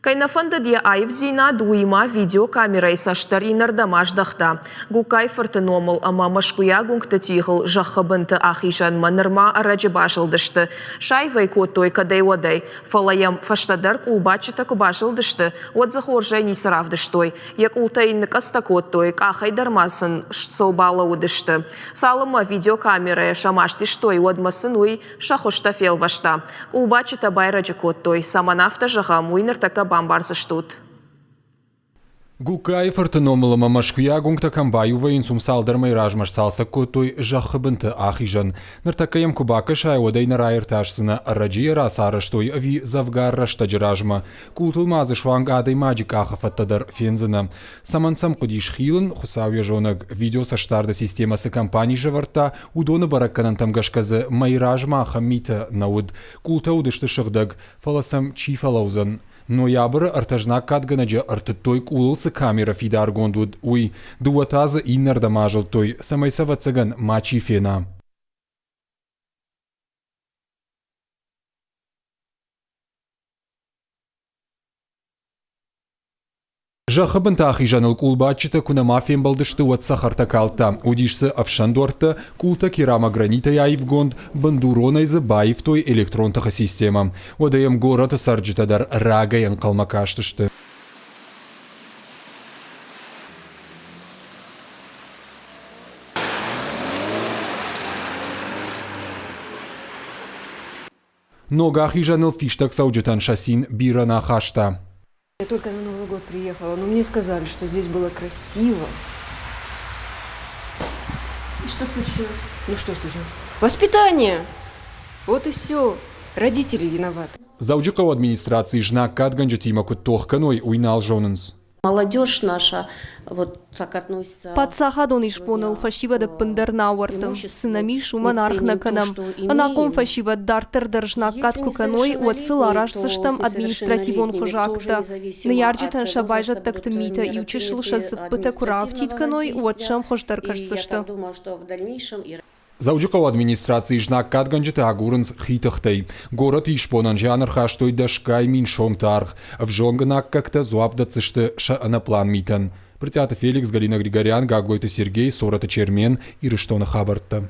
Кӕй нӕ фӕндыд йӕ аивдзинад, уыимӕ видеокамерӕйы цӕст дӕр иннӕрдӕм аздӕхта. Гугкайы-фырты номыл ӕмӕ Мӕскуыйаг уынгты тигъыл зӕххы бынты ахизӕнмӕ нырма ӕрӕджы базылдысты. Саив ӕй кодтой кӕдӕй-уӕдӕй, фӕлӕ йӕм фӕстӕдӕр къулбадджытӕ куы базылдысты, уӕд дзы хорзӕй ницы равдыстой. Йӕ къултӕ йын ныкъӕдзтӕ кодтой, къахӕй дӕр ма сын сыл балӕууыдысты. Цалынмӕ видеокамерӕйӕ сӕ маст истой, уӕдмӕ сын уый сӕ хуызтӕ фелвӕста. Къулбадджытӕ байрӕджы кодтой. Цӕмӕн афтӕ зӕгъӕм, уый ныртӕккӕ бамбардзыстут. Гугкайы фырты номыл ӕмӕ мӕскуыйаг уынгтӕ кӕм баиу вӕййынц, уым цалдӕр мӕйы размӕ сцалцӕг кодтой зӕххы бынты ахизӕн. Ныртӕккӕ йӕм куы бакӕсай, уӕд ӕй нӕ раиртасдзынӕ, ӕрӕджы йӕ рацарӕзтой ӕви дзӕвгар рӕстӕджы размӕ. Къултыл ма дзы суанг адӕймаджы къахы фӕдтӕ дӕр фендзынӕ. Цӕмӕн сӕм хъуыдис хилын, Хуыцау йӕ зонӕг. Видеоцӕстдарды системӕ цы компани сӕвӕрдта, уыдоны бӕрӕггӕнӕнтӕм гӕсгӕ дзы мӕй размӕ ахӕм митӕ нӕ уыд. Къултӕ уыдысты сыгъдӕг, фӕлӕ сӕм чи фӕлӕудзӕн? Ноябры ӕртӕ знаггадгӕнӕджы ӕртыдтой къулыл цы камерӕ фидаргонд уыд, уый. Дыууӕ та дзы иннӕрдӕм азылдтой, цӕмӕй сӕ ӕвӕццӕгӕн мачи фена. Зӕххы бынты ахизӕныл къулбадджытӕ куы нӕма фембӕлдысты, уӕд цӕхӕртӕ калдта. Уыдис дзы ӕфсӕндуӕрттӕ, къултӕ керамогранитӕй аивгонд, бындуронӕй дзы баивтой электрон тыхы системӕ. Уӕдӕ йӕм горӕты цӕрджытӕ дӕр рагӕй ӕнхъӕлмӕ кастысты. Ног ахизӕныл фистӕгцӕуджытӕн сӕ цин бирӕ нӕ хаста. Я только на Новый год приехала, но мне сказали, что здесь было красиво. И что случилось? Ну что случилось? Воспитание! Вот и все. Родители виноваты. Дзӕуджыхъӕуы администрацийы знаггадгӕнджытимӕ куыд тох кӕной, уый нал зонынц. Молодежь наша вот так относится. Паддзахадон исбоныл фӕсивӕд ӕппындӕр нӕ ауӕрды. Цы нӕм ис, уымӕн аргъ нӕ кӕнӕм. Ӕнахъом фӕсивӕд дарддӕр дӕр знаггад куы кӕной, уӕд сыл араздзыстӕм административон хуызы акттӕ. Ныййарджытӕн сӕ байзӕддӕгты митӕ иучысыл сӕ дзыппытӕ куы раафтид кӕной, уӕд сӕм хуыздӕр кӕсдзысты. Дзӕуджыхъӕуы администрацийы знаггадгӕнджытӕ агурынц хи тыхтӕй. Горӕты исбонӕн зиан ӕрхастой дӕсгай мин сомты аргъ. Ӕвзонг ӕнаккӕгтӕ дзуапп дӕтдзысты сӕ ӕнӕпълан митӕн. Брытъиаты Феликс, Галина Григорян, Гаглойты Сергей, Сороты Чермен, Ирыстоны хабӕрттӕ.